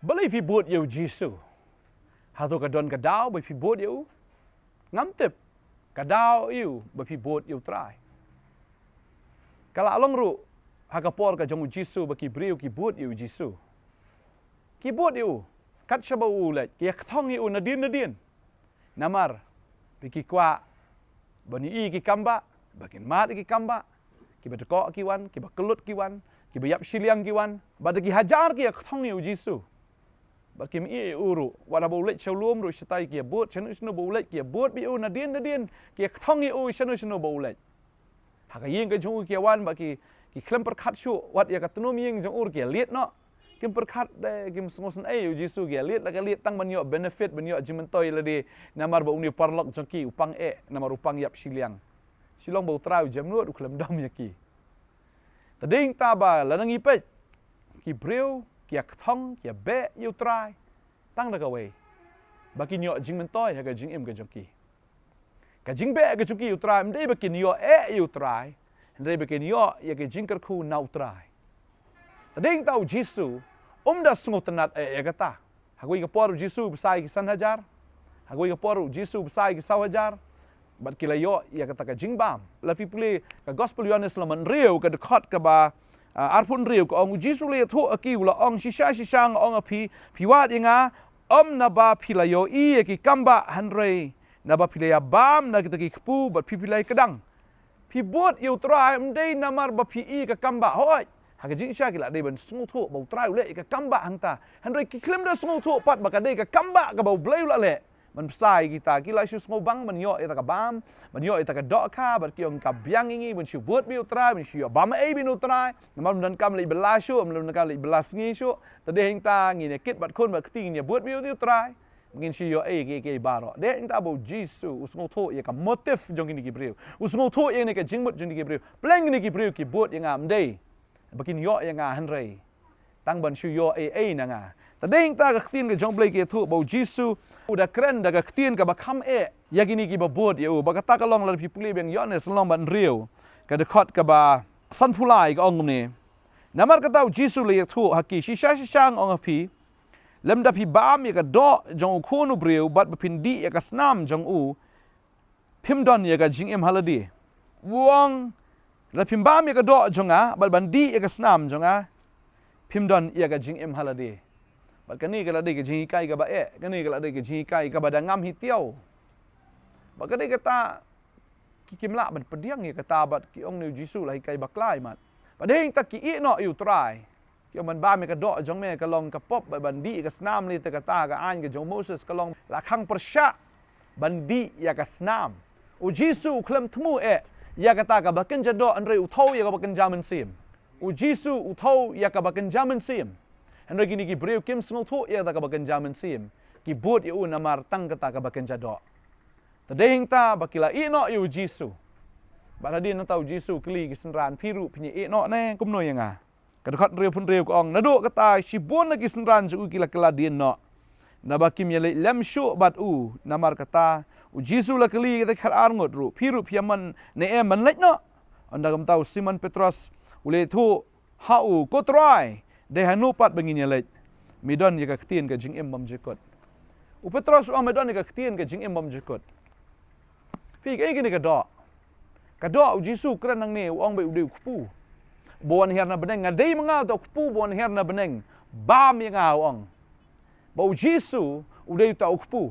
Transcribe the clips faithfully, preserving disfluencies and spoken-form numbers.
Balei phi bud ïa u Jisu? Hato ka don ka daw ba phi bud ïa u? Ngam tip. Ka daw ïa u ba phi bud ïa u Trai. Ka la long ruh ha ka por ka jong u Jisu ba ki briew ki bud ïa u Jisu. Ki bud ïa u kat shaba u leit, ki ïa kthong ïa u nadien nadien. Namar ba ki kwah ban ïohi ki kambah, ba kin mad ïa ki kambah, kiba dkoh ki wan, kiba kyllut ki wan, kiba ïap shiliang ki wan, bad da ki hajar ki ïa kthong ïa u Jisu. Bad kim ïohi ïa u ruh, wat haba u leit sha lum ruh shatai ki ïa bud, shano shano ba u leit ki ïa bud bad ïa u nadien nadien, ki ïa kthong ïa u shano shano ba u leit. Ha ka ïing ka jong u ki ïa wan bad ki, ki khlem pyrkhat shuh, wat ïa ka tnum ïing jong u ruh ki ïa lied noh. Kim pyrkhat de, kim sngewsynei ïa u Jisu, ki ïa lied la ka lied tang ban ïoh benefit, ban ïoh jingmyntoi lade, namar ba une u paralok jong ki u pang eh, namar u pang ïap shiliang. Shu long ba u Trai u jemnud, u khlem dom ïa ki. Te dei hangta ba lada ngi peit, ki briew ki ïa kthong, ki ïa beh ïa u Trai tang da kawei, ba kin ïoh jingmyntoi ha ka jingim ka jong ki. Ka jingbeh ka jong ki ïa u Trai ym dei ba kin ïoh eh ïa u Trai, hynrei ba kin ïoh ïa ka jingkyrkhu na u Trai. Te dei hangta u Jisu um da sngewtynnad eh ïa kata. Ha kawei ka por u Jisu u bsa ïa ki san hajar. Ha kawei ka por u Jisu u bsa ïa ki saw hajar. Bad ki la ïoh ïa kata ka jingbam. La phi pule ka Gospel Ïohannes lynnong hynriew, ka dkhot kaba, ah, arphew hynriew, ka ong, u Jisu u la ïathuh ha ki, u la ong, shisha shisha nga ong ha phi, phi wad ïa nga, ym naba phi la ïohi ïa ki kambah, hynrei naba phi la ïa bam na kita ki kpu, bad phi, phi la ïa kdang. Phi bud ïa u Trai ym dei namar ba phi ïohi ka kambah, hooid. Ha ka jingshisha ki la dei ban sngewthuh ba u Trai u leh ïa ka kambah hangta. Hynrei ki khlem da sngewthuh pat ba ka dei ka kambah kaba u Blei u la leh ban bsa ïa kita. Ki la shu sngewbang ban ïoh ïa kata ka bam, ban ïoh ïa kata ka dohkha, bad ki ong ka biang ïa ngi ban shu bud bad u Trai, ban shu ïoh bam ei bad u Trai. Namar ym donkam leit bylla shuh, ym donkam leit bylla sngi shuh. Te dei hangta ngin ïa kit bad khun bad kti, ngin ïa bud bad u Trai. Ngin shu ïoh ei kiei kiei baroh. Dei hangta ba u Jisu u sngewthuh ïa ka motive jong kine ki briew. U sngewthuh ïa kane ka jingmut jong kine ki briew. Pleng kine ki briew ki bud ïa nga ym dei ba kin ïoh ïa nga, hynrei tang ban shu ïoh ei ei na nga. Te dei hangta ka ktien ka jong u Blei ka ïathuh ba u Jisu u da kren da ka ktien kaba kham eh ïa kine kiba bud ïa u. Bad kata ka long lada phi pule biang Ïohannes lynnong ba hynriew, ka dkhot kaba sanphew lai, ka ong kumne. Namar kata u Jisu u la ïathuh ha ki, shisha shisha nga ong ha phi, lymda phi bam ïa ka doh jong u Khun u briew bad ba phin dih ïa ka snam jong u, phim don ïa ka jingim ha lade. U ong, lada phim bam ïa ka doh jong nga bad ban dih ïa ka snam jong nga, phim don ïa ka jingim ha lade. Bad kane ka la dei ka jinghikai kaba eh, kane ka la dei ka jinghikai kaba da ngam hi tiaw. Bad ka dei kata, ki, kim lah ban pdiang ïa kata, bad ki ong ne u Jisu la hikai bakla ïa mat. Bad dei hangta ki ïeh noh ïa u Trai. Ki ong ban bam ïa ka doh jong me ka long ka pop, bad ban dih ïa ka snam lei te kata ka aiñ ka jong u Moses ka long la khang pyrshah ban dih ïa ka snam. U Jisu u khlem thmu eh ïa kata kaba kynja doh, hynrei u thew ïa kaba kynja mynsiem. U Jisu u thew ïa kaba kynja mynsiem. Hynrei kine ki briew kim sngewthuh ïa kata kaba kynja mynsiem. Ki bud ïa u namar tang kata kaba kynja doh. Te dei hangta ba ki la ïeh noh ïa u Jisu. Bad hadien nangta u Jisu u kylli ki synran, phi ruh phin ïeh noh ne kumno ïa nga? Ka dkhot hynriewphew hynriew ka ong, naduh kata shibun na ki synran jong u ki la kylla dien noh, naba kim ïaleit lem shuh bad u. Namar kata u Jisu u la kylli kita ki khatar ngut ruh, phi ruh phi ïa mon ne em ban leit noh? Ynda kumta u Simon Petros u la ïathuh ha u, ko Trai, dei hano pat ba ngin ïaleit? Me don ïa ka ktien ka jingim bymjukut. U Petros u ong me don ïa ka ktien ka jingim bymjukut. Phi, kaei kane ka doh? Ka doh, u Jisu u kren nangne, u ong ba u dei u kpu ba wan hiar na bneng. Nga dei ma nga uta u kpu ba wan hiar na bneng. Bam ïa nga, u ong. Ba u Jisu u dei uta u kpu.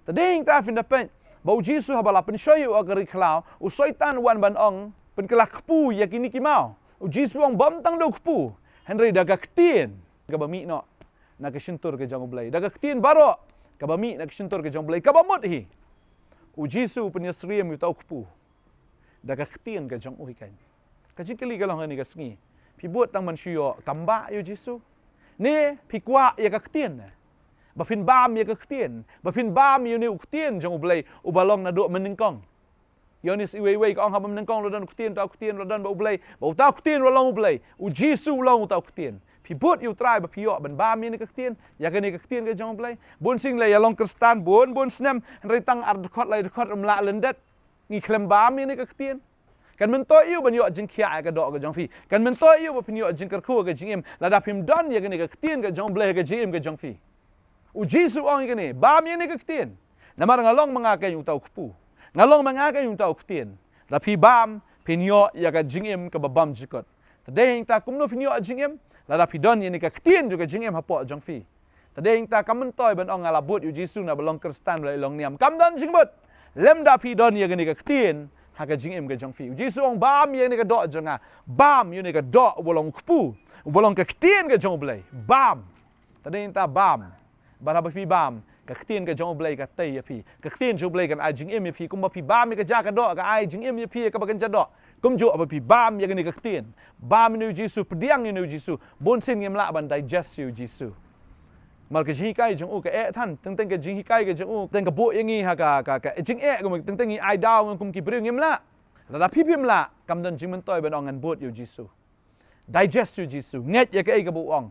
Te dei hangta phin da peit ba u Jisu haba la pynshoi ïa u ha ka ri khlaw, u Soitan u wan ban ong, pynkylla kpu ïa kine ki maw. U Jisu u ong bym tang da u kpu, hynrei da ka ktien kaba mih noh na ka shyntur ka jong u Blei. Da ka ktien baroh kaba mih na ka shyntur ka jong u Blei, kaba mut hi. U Jisu u pynïasyriem ïa uta u kpu da ka ktien ka jong u hi keiñ. Ka jingkylli ka long ha kane ka sngi, phi bud tang ban shu ïoh kambah ïa u Jisu, ne phi kwah ïa ka ktien? Ba phin bam ïa ka ktien, ba phin bam ïa une u ktien jong u Blei uba long naduh mynnyngkong. Ïoannis iwei iwei ka ong, haba mynnyngkong la don u Ktien, uta u Ktien la don bad u Blei, bad uta u Ktien u la long u Blei. U Jisu u long uta u Ktien. Phi bud ïa u Trai ba phi ïoh ban bam ïa kane ka ktien, ïa kane ka ktien ka jong u Blei? Bun sien la ïa long Khristan bun bun snem, hynrei tang ar dkhot lai dkhot ym lah lyndet. Ngi khlem bam ïa kane ka ktien. Kan myntoi ïa u ban ïoh jingkhiah ïa ka doh ka jong phi. Kan myntoi ïa u ba phin ïoh jingkyrkhu ha ka jingim. Lada phim don ïa kane ka ktien ka jong U Blei ha ka jingim ka jong phi. U Jisu u ong ïa kane, bam ïa kane ka ktien. Namar nga long ma nga keiñ uta u kpu. Nga long ma nga keiñ uta u ktien. Lada phi bam, phin ïoh ïa ka jingim kaba bymjukut. Te dei hangta kumno phin ïoh jingim? Lada phi don ïa kane ka ktien jong ka jingim hapoh jong phi. Te dei hangta kam myntoi ban ong nga la bud ïa u Jisu na ba long Khristan ba la long niam. Kam don jingmut. Lymda phi don ïa kane ka ktien ha ka jingim ka jong phi. U Jisu u ong bam ïa kane ka doh jong nga. Bam ïa kane ka doh uba long u kpu. Uba long ka ktien ka jong U Blei. Bam. Te dei hangta bam. Bad haba phi bam, ka ktien ka jong U Blei ka tei ïa phi. Ka ktien jong U Blei kan ai jingim ïa phi. Kumba phi bam ïa ka ja ka doh, ka ai jingim ïa phi ïa kaba kynja doh. Kumjuh haba phi bam ïa kane ka ktien. Bam ïa une u Jisu, pdiang ïa une u Jisu. Bunsien ngim lah ban digest ïa u Jisu. Namar ka jinghikai jong u ka eh than, teng teng ka jinghikai ka jong u, teng ka buh ïa ngi ha ka, ka, ka jingeh, kum teng teng ngi ai daw ngan kum ki briew, ngim lah. Lada phi phim lah, kam don jingmyntoi ban ong ngan bud ïa u Jisu. Digest ïa u Jisu, ngeit ïa kaei kaba u ong.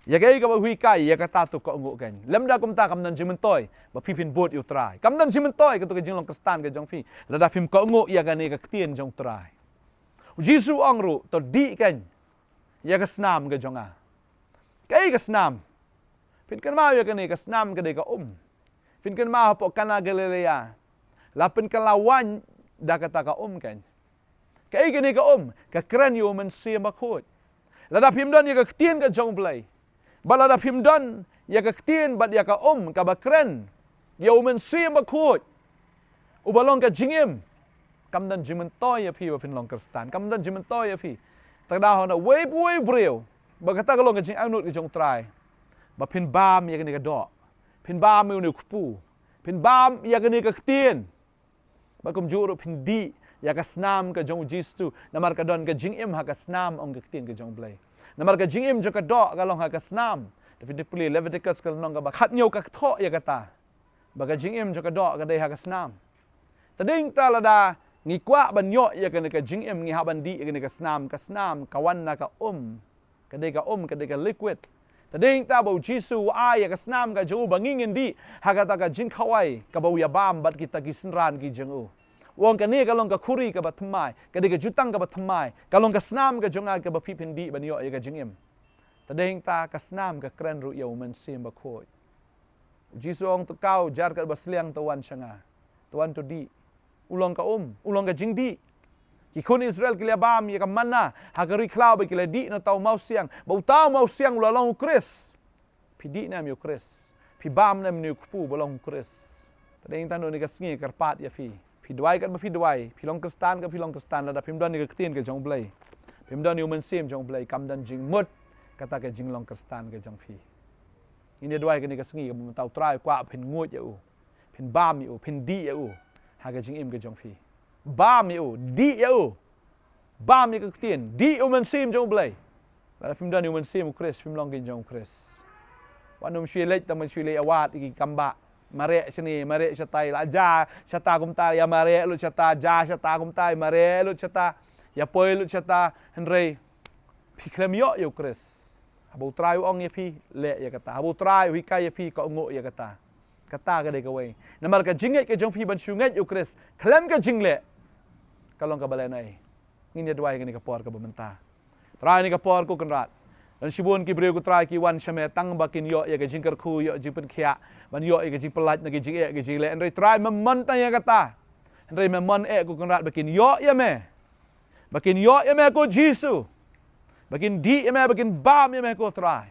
Ïa kaei kaba u hikai, ïa kata to kohnguh keiñ. Lymda kumta kam don jingmyntoi ba phi phin bud ïa u Trai. Kam don jingmyntoi kato ka jinglong Khristan ka jong phi. Lada phim kohnguh ïa kane ka ktien jong u Trai. U Jisu u ong ruh, to dih keiñ ïa ka snam ka jong nga. Kaei ka snam? Phin kynmaw ïa kane, ka snam ka dei ka um. Phin kynmaw hapoh Kana Galilea. La pynkylla waiñ da kata ka um keiñ. Kaei kane ka um? Ka kren ïa u Mynsiem Bakhuid. Lada phim don ïa ka ktien ka jong U Blei. Bad lada phim don ïa ka ktien bad ïa ka um kaba kren ïa u Mynsiem Bakhuid, uba long ka jingim, kam don jingmyntoi ïa phi ba phin long Khristan. Kam don jingmyntoi ïa phi. Te ka daw hangno uwei pa uwei u briew. Ba kata ka long ka jingangnud ka jong u Trai. Ba phin bam ïa kane ka doh. Phin bam ïa une u kpu. Phin bam ïa kane ka ktien. Bad kumjuh ruh phin dih ïa ka snam ka jong u Jisu. Namar ka don ka jingim ha ka snam, ong ka ktien ka jong U Blei. Namar ka jingim jong ka doh ka long ha ka snam. Te phin pule Leviticus ka lynnong kaba khathynñiew ka thoh ïa kata. Ba ka jingim jong ka doh ka dei ha ka snam. Te dei hangta lada ngi kwah ban ïoh ïa kane ka jingim, ngi hap ban dih ïa kane ka snam, ka snam ka wan na ka um. Ka dei ka um, ka dei ka liquid. Te dei hangta ba u Jisu u ai ïa ka snam ka jong u ba ngi ngin dih ha kata ka jingkhawai kaba u ïabam bad kita ki synran ki jong u. U ong kane ka long ka khuri kaba thymmai, ka dei ka jutang kaba thymmai, ka long ka snam ka jong nga kaba phi phin dih ban ïoh ïa ka jingim. Te dei hangta ka snam ka kren ruh ïa u Mynsiem Bakhuid. U Jisu u ong to kaw jar katba sliang to wan sha nga. To wan to dih. U long ka um, u long ka jingdih. Ki khun Israel ki la bam ïa ka manna ha ka ri khlaw bad ki la dih na uta u mawsiang. Bad uta u mawsiang u la long u Khrist. Phi dih ne em ïa u Khrist? Phi bam ne em ïa une u kpu ba long u Khrist? Te dei hangta kane ka sngi kyrpad ïa phi. Phi duwai katba phi duwai, phi long Khristan katba phi long Khristan, lada phim don ïa ka ktien ka jong U Blei, phim don ïa u Mynsiem jong U Blei, kam don jingmut kata ka jinglong Khristan ka jong phi. Ngin ïa duwai kane ka sngi kaba mynta u Trai u kwah phin nguid ïa u, phin bam ïa u, phin dih ïa u ha ka jingim ka jong phi. Bam ïa u, dih ïa u. Bam ïa ka ktien, dih ïa u Mynsiem jong U Blei. Lada phim don ïa u Mynsiem u Khrist, phim long keiñ jong u Khrist. Wat nym shu ïaleit tang ban shu ïaleit awad ïa ki kambah. Mareh shane, mareh shatai, la ja shata kumta, ïa mareh lut shata, ja shata kumta, mareh lut shata, ïa poi lut shata. Hynrei phi khlem ïoh ïa u Khrist. Haba u Trai u ong ïa phi, leh ïa kata. Haba u Trai u hikai ïa phi, kohnguh ïa kata. Kata ka dei kawei. Namar ka jingngeit ka jong phi ban shu ngeit ïa u Khrist khlem ka jingleh, ka long kaba lehnohei. Ngin ïa duwai kane ka por kaba mynta. Trai, kane ka por ko Kynrad, don shibun ki briew ko Trai ki wan sha me tang ba kin ïoh ïa ka jingkyrkhu, ïoh jingpynkhiah, ban ïoh ïa ka jingpyllait na ki jingeh ki jingleh. Hynrei Trai, me mon tang ïa kata. Hynrei me mon eh ko Kynrad ba kin ïoh ïa me, ba kin ïoh ïa me ko Jisu, ba kin dih ïa me, ba kin bam ïa me ko Trai.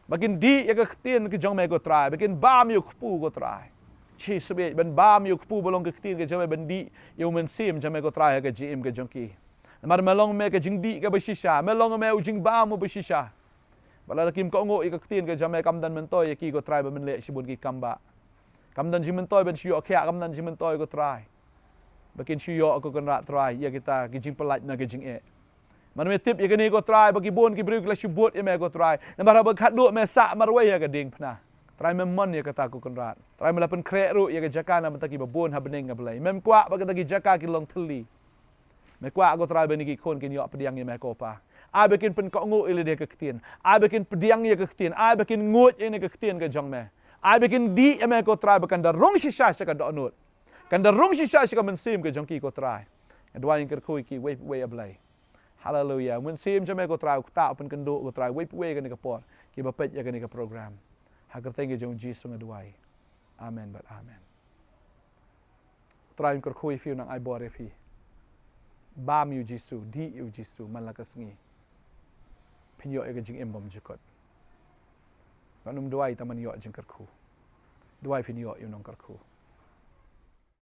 Ba kin dih ïa ka ktien ka jong me ko Trai, ba kin bam ïa u kpu ko Trai. Shi sbiej ban bam ïa u kpu ba long ka ktien ka jong me, ban dih ïa u Mynsiem jong me ko Trai ha ka jingim ka jong ki. Namar me long me ka jingdih kaba shisha, me long me u jingbam uba shisha. Bad lada kim kohnguh ïa ka ktien ka jong me, kam don myntoi ïa ki ko Trai ba men leh shibun ki kambah. Kam don jingmyntoi ban shu ïoh khiah, kam don jingmyntoi ko Trai ba kin shu ïoh ko Kynrad Trai ïa kita ki jingpyllait na ki jingeh. Namar me tip ïa kane ko Trai ba ki bun ki briew ki la shu bud ïa me ko Trai. Namar haba khatduh me sah marwei ha ka diengphna. Trai, me mon ïa kata ko Kynrad. Trai, me la pynkhreh ruh ïa ka jaka na bynta kiba bun ha bneng ka Blei. Mem kwah ba kita ki jaka ki long thylli. Me kwah ko Trai ba kine ki khun kin ïoh pdiang ïa me ko Pa. Ai ba kin pynkohnguh ïa lade ha ka ktien. Ai ba kin pdiang ïa ka ktien. Ai ba kin nguid ïa kane ka ktien ka jong me. Ai ba kin dih ïa me ko Trai ba kan da rung shisha sha ka dohnud. Kan da rung shisha sha ka mynsiem ka jong ki ko Trai. Duwai ngi kyrkhu ïa ki wei pa wei, A Blei. Haleluya. Mynsiem jong me ko Trai, u ktah u pynkynduh ko Trai, wei pa wei kane ka por kiba peit ïa kane ka program. Ha kyrteng ka jong u Jisu nga duwai. Amen bad amen. Trai, ngi kyrkhu ïa phi, nang ai bor ïa phi. Bam ïa u Jisu, dih ïa u Jisu man la ka sngi. Phin ïoh ïa ka jingim bymjukut. Ban ym duwai tang ban ïoh jingkyrkhu. Duwai phin ïoh ïa u nongkyrkhu.